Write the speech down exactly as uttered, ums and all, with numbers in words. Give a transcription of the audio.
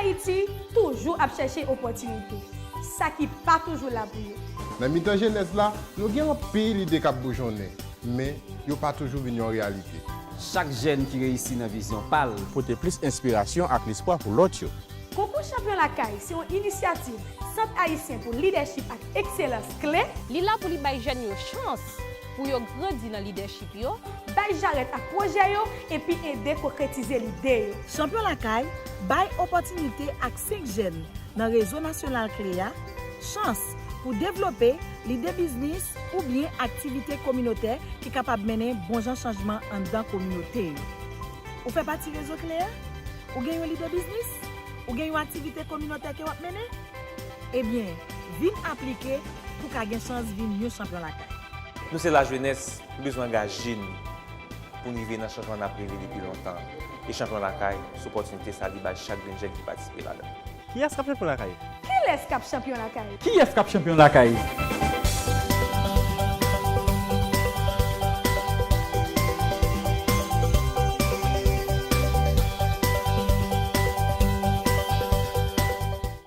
Ayiti toujou ap chèche opòtinite, sa ki pa toujou la pou yo. Nan mitan jenès la, nou gen anpil ide k ap boujonnen, men yo pa toujou vin yon reyalite. Chak jèn ki reyisi nan vizyon pa l. Pote plis enspirasyon ak lespwa pou lòt yo. Konkou Chanpyon Lakay se yon inisyativ Sant Ayisyen pou Lidèchip ak Ekselans Kle. Li la pou li bay jèn yo chans pou yo grandi nan lidèchip yo, bay jarèt ak pwojè yo, epi ede konkretize lide yo. Chanpyon Lakay bay opòtinite ak senk jèn nan rezo nasyonal Kle a chans pou devlope lide biznis oubyen aktivite kominotè ki kapab mennen bon jan chanjman anndan kominote yo. Ou fè pati rezo Kle a? Ou gen yon lide biznis? Ou gen yon aktivite kominotè ke w ap mennen? Ebyen, vin aplike pou w ka gen chans vin yon chanpyon lakay. Nou se lajenès, nou bezwen angaje n pou n rive nan chanjman n ap reve depi lontan. E Chanpyon Lakay, se opòtinite sa li bay chak grenn jèn ki patisipe ladan. Kiyès k ap chanpyon lakay? Kilès k ap chanpyon lakay? Kiyès k ap chanpyon lakay?